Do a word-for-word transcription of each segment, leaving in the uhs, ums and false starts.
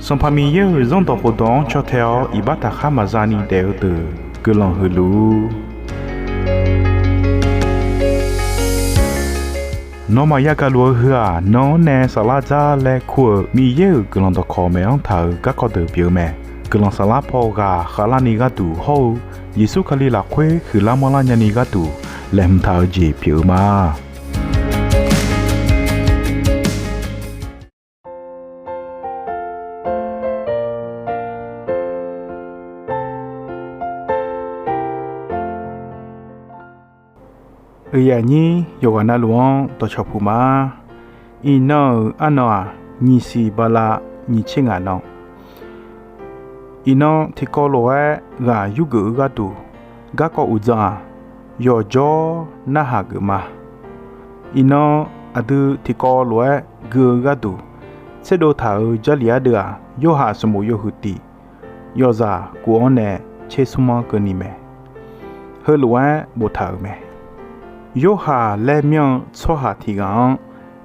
Sanqpaq Miqyaer-euq Zanrdawq khofdawq-anr caw tae-awr iqbax taqkhar maqza ni daef-eu deuq guiqlanq huiq luf-ur. Nawmaf yagaq luf-eu heu-aq, nan-anr nae saflar dzar laer kur-euq Miqyaer-euq guiqlanq dawqkawq maeq-anr taq-euq garkawv deuq pyeuf-eu mae. Guiqlanq saflar paw ghaq khavlarni gharduq hawr-eu Yeqsur Kali lafkhoer huiqlar manrlar nyani gharduq laeqhmq taq-eu jeq pyeuf-eu ma. Oeq yaf nyir yawqghaq navluf-anr dawqcawq puq ma. Iqnan-euq arnan-aq, nyiq siq bala nyiq tser ngaq nan. Iqnan tiqkawv lof-aer ghaq yurgeuf-eu gharduq, garkawv uqdzan-aq, yawqjawr narhaq geuf ma. Iqnan aqdui tiqkawv lof-aer gui-eu gharduq tserdov taq-euq Jarlif ardeuv-aq, Yorhaq sanqbof yawhuiq tiq, yawzaq kof-anr nae tser smr-anr keuvni mae. Heulof-aer boftaq-euq mae. Yorhaq laer myanr-eu tsawrhaq tiq ghaq-anr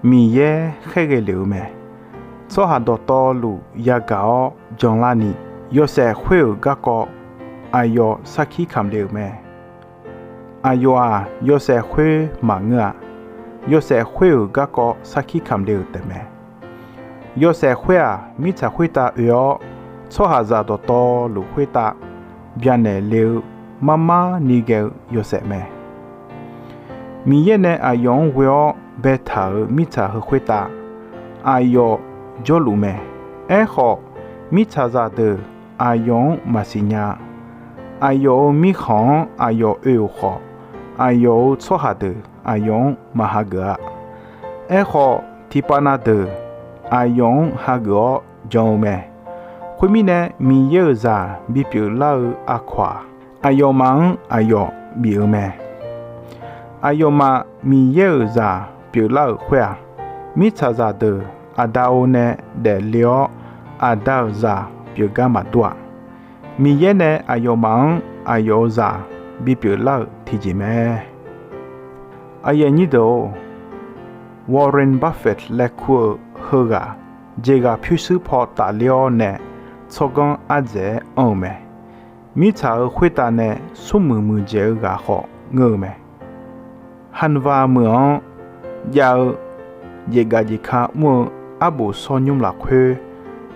Miqyaer khaerghae lef-eu mae. Tsawrhaq dawqtawvluf yagaq-awr janlarni, yawshaef khoer-euq garkawv aqyawf sarkir kamq le-euq mae. Aqyawf-aq, yawshaef khoer maqngeur-a. Yawshaef khoer-euq garkawv sarkir kamq le-euq taefmae. Yawshaef khoer-aq, mirtsaq khoertav oe-awr, tsawrhaqzaq dawqtawvluf khoertav byanaeq le-eu mar mar ni ghae-eu yawshaef mae. Miqyaer nae aqyawf-anr ghoe-awr baetaq-euq mirtsaq heu khoertav aqyawf jawrluf mae. Aerkhawf, mirtsaqzaq deuq aqyawf-anr maqsiq nya-a. Aqyawf-euq mirkhanq-anr aqyawf oe-euq khawf, aqyawf-euq tsawrhaq deuq aqyawf-anr maq hageuf-a. Aerkhawf, tiqpav na deuq aqyawf-anr hageuf-awr jan-eu mae. Khoermirnae, Miqyaer-euq zaq bipyeuf lar-eu aqkawq-aq, aqyawfmaf-anr aqyawf bif-eu mae. Aqyawfmaf Miqyaer-euq zaq pyeuflar-euq khoer-aq, mirtsaqzaq deuq Aqda-or nae daefle-awr, Aqda-euq zaq pyeufgar maqdur-aq, Miqyaer nae aqyawfmaf-anr aqyawf-euq zaq bipyeuf lar-euq tiqjeq mae. Aqyuif aqnyir deuq-or, Warren Buffett laer kur-eu heughaq jeqghaq pyurshuir paw tafler-awr nae tsawrganr ardzaeq-aer anr-eu mae. Mirtsaq-euq khoertav nae smrmuiq muiqdzaeq-eu ghaq khawf ngeur-eu mae. Hanva meuq-anr jav-eu jeqgaf jeqka mr-eu arbof sawr nymr lafkhoer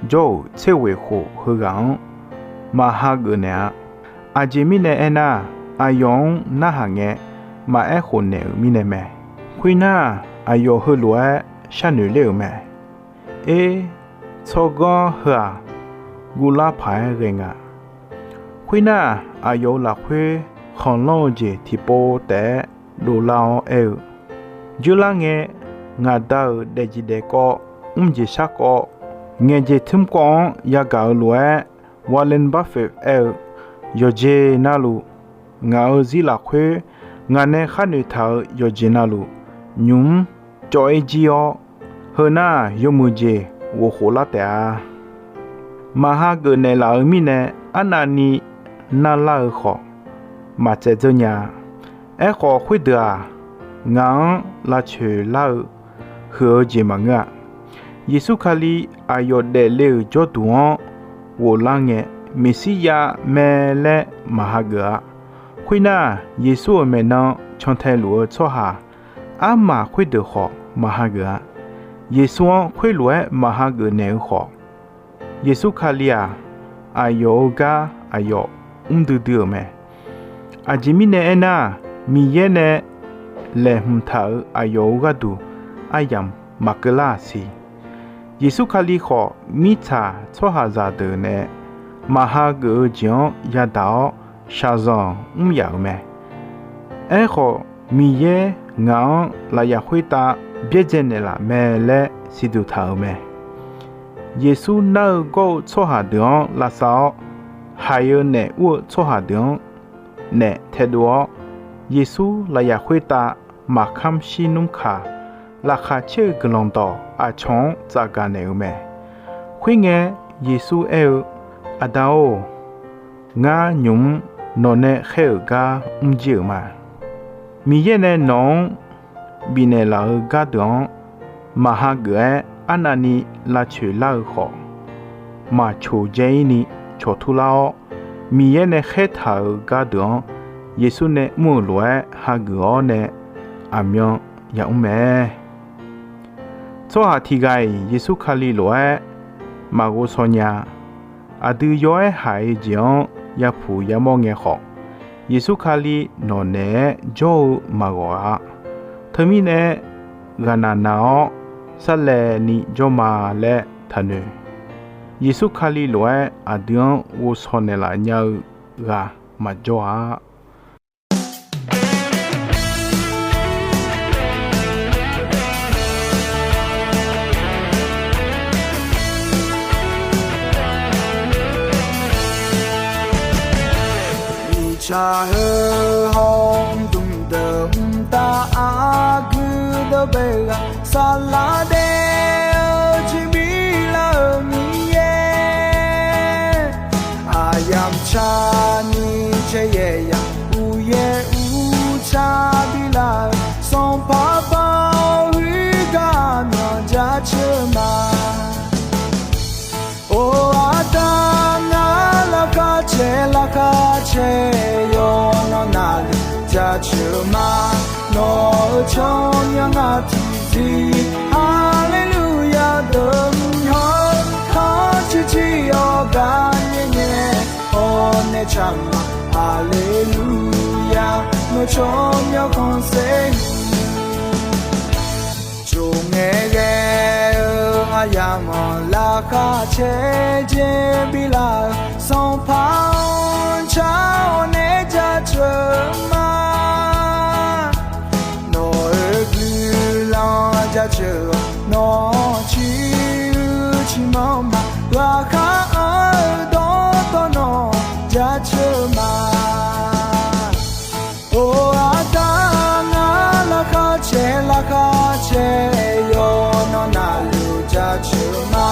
jawr-euq tser ghoeq khof heughaq-anr maq hageuf naeq-a. Aqjeq mirnae aernar, aqyawf-anr narhaq ngae maqaer khofnaeq-euq mirnae mae. Khoernar, aqyawf heulof-aer sharnoeq ler-euq mae. Er, tsawrganr heu-aq, guvlar paq-aer ghae nga. Khoernar, aqyawf-euq lafkhoer khanqlanr-eu jeq tiqpov taef-aer dovlar-awr aer-eu, Dzeurlar ngae, ngaq Da-euq daefjeq daefkawv, mrjeq sharkawv, ngaeqjeq tmrkawv-anr yagaq-eu lof-aer, Warren Buffett aer-eu, yawqjeq navluf ngaq-euq zir lafkhoer ngaq nae khar noeqtaq-euq yawqjeq navluf nymq-mr cawv-ir jir-awr, heu nar yawmuiq jeq ghof khof lar taef-a. Maq hageuf naeqlaf-euq mirnae arnavni narlar-eu khawf, maq tsaevdzeur nya-a. Aerkhawf, khoerdeuq-aq, ngaq-anr lavcoeq lar-eu huiq-eu jeq maqngeur-a. Yeqsur Kali aqyawf daefle-euq jawrduq-anr ghoflar ngae, Meqsirya mae laer maq hageuf-a. Khoernar, Yeqsur-euq maeqnan cantae luf-eu tsawrhaq armaf khoerdeuq khawf maq hageuf-a. Yeqsur-anr khoerlof-aer maq hageuf naeq-eu khawf, Yeqsur Kali-aq, aqyawf-euq gar aqyawf mr duidui-euq mae. Aqjeq mirnae aernar, Miqyaer nae laeqhmq taq-euq aqyawf-euq gharduq aryamq maqkeuv lar-aq siq. Yeqsur Kali khawf, mirtsaq tsawrhaqzaq deuq nae maq hageuf-eu jeq-anr yadaq-awr shaqzanq mr yaf-euq mae. Aerkhawf, Miqyaer ngaq-anr lafyaf khoertav byaerdzae naeqlaf mae laer siqduq taq-euq mae. Yeqsur nar-eu gawr-eu tsawrhaq deuq-anr lavsav-awr, haiq-eu naef ur-eu tsawrhaq deuq-anr naef taedov-awr, Yeqsur lafyaf khoertav maqkamr shir nmr kaq, laqkhaq caer-eu guiqlanq dawq aqcawq-anr tsafgaq naeq-euq mae. Khoerngae, Yeqsur aer-eu, Aqda-or, ngar nymq-mr nawq nae khaer-euq gar mrjir-euq ma. Miqyaer nae nawq-anr bifnaeq laf-eu gardeuq-anr maq hageuf-aer arnavni lavcoeq lar-eu khawf, maqcoq dzae-ir ni cawqtur lar-awr, Miqyaer nae khaertaq-euq gardeuq-anr Yeqsur nae mr-euq lof-aer hageuf-awr nae aqmyan yamr mae. Tsawrhaq tiq ghaq-iq Yeqsur Kali lof-aer maqghov shaw nya. Aqdui yaw-aer haiq-eu jeq-anr yapuq yamawr ngae khawf, Yeqsur Kali nawq naeq-aer jawr-eu maqghawq-a. Teumirnae ghaqnaq naq-awr sarlaevni jawr ma laer taqnoeq. Yeqsur Kali lof-aer aqdui-anr ghovshaw naeqlaf nya-eu ghaq maqjawr-a. Uqtsaq heu hawr mqdmq deuq mqtav aqgeu deuq bae ghaq saflar daef-eu jeq bi lar-euq Miqyaer. Aqyamq tsaqni caeyaeq yaq uqyaer uqtsaq bi lar-euq Sanqpaq Baoq-eu gharduq jaceuq ma. Or, aqda ngar laqkhaq caer laqkhaq caer yawqnan navluf jaceuq ma. Nawq-euq tsawrmyanr ngar tiqzir haleluya deuq mr hawr kharcuiv cir-awr gar nyaer nyaer hawr nae tsaq ma. Haleluya, nawq tsawrmyanr khanqsaer Tsov ngae ghae-eu aqyamq-anr laqkhaq caer jeq bi lar-euq Sanqpaq-anr car-awr nae jaceuq ma. Nawq-euq guiqlanq jaceuq-awq, nawq-anr ciq uiq ciqmanr ma. Laqkhaq anr-eu dawqtawvluf nawq jaceuq ma. Or, aqda ngar laqkhaq caer laqkhaq caer yawqnan navluf jaceuq ma.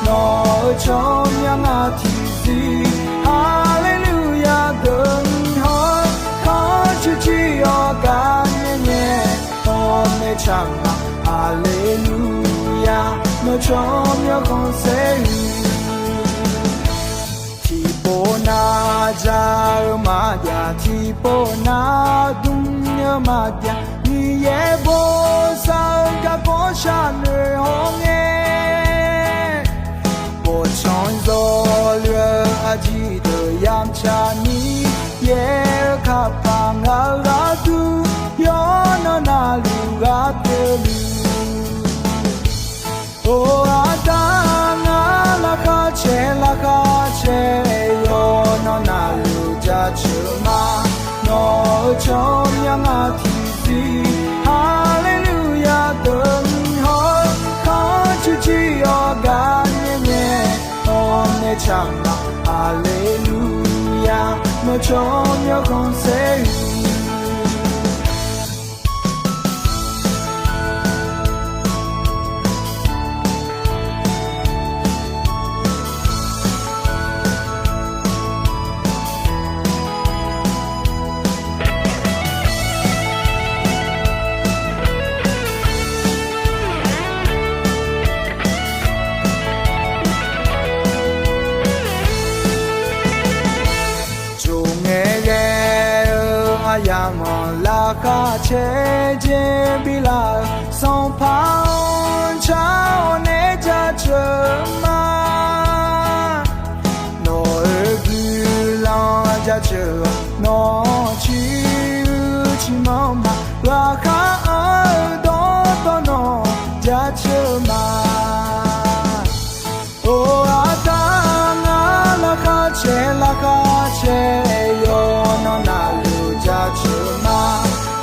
Nawq-euq tsawrmyanr ngar tiqzir haleluya deuq mr hawr kharcuiv cir-awr gar nyaer nyaer hawr nae tsaq ma. Haleluya, nawq tsawrmyanr khanqsaer Tiqpov nav ja-eu maqjav, tiqpov nav dm-eu maqjav, Miqyaer bosav-eu garkawv sharnoeq hawr ngae, bawqtsanq zawqluf-eu aqjeq deuq yamq tsaqni, Yaer-eu kapaq ngaq-euq gharduq yawqnan navluf ghaq pyeuf luf. Or, aqda ngar laqkhaq caer laqkhaq caer yawqnan navluf jaceuq ma. Nawq-euq tsawrmyanr ngar tiqzir haleluya deuq mr hawr kharcuiv cir-awr gar nyaer nyaer hawr nae tsaq ma. Haleluya, nawq tsawrmyanr khanqsaer-eu Tsov ngae ghae-eu aqyamq-anr laqkhaq caer jeq bi lar-euq Sanqpaq-anr car-awr nae jaceuq ma. Nawq-euq guiqlanq jaceuq-awq, nawq-anr ciq uiq ciqmanr ma. Laqkhaq anr-eu dawqtawvluf nawq jaceuq ma. Or, aqda ngar laqkhaq caer laqkhaq caer yawqnan navluf jaceuq ma.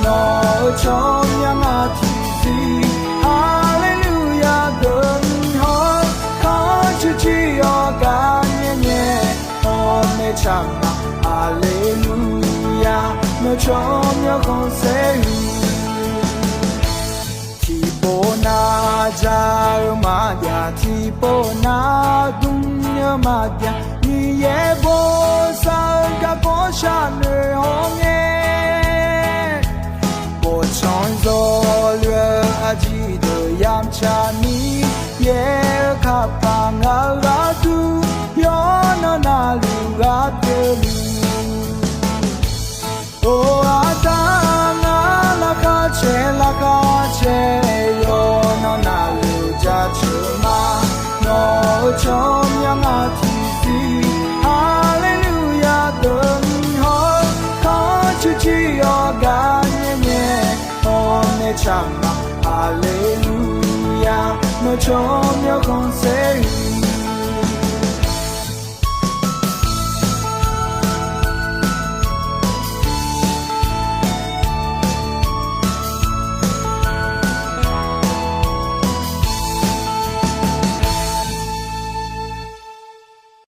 Nawq-euq tsawrmyanr ngar tiqzir haleluya deuq mr hawr kharcuiv cir-awr gar nyaer nyaer hawr nae tsaq ma. Haleluya, nawq tsawrmyanr khanqsaer-eu Tiqpov nav ja-eu maqjav, tiqpov nav dm-eu maqjav, Miqyaer bosav-eu garkawv sharnoeq hawr ngae, bawqtsanq zawqluf-eu aqjeq deuq yamq tsaqni, Yaer-eu kapaq ngaq-euq gharduq Saqmaf, Haleluya, nawr tsawrmyanr khanqsaer-eu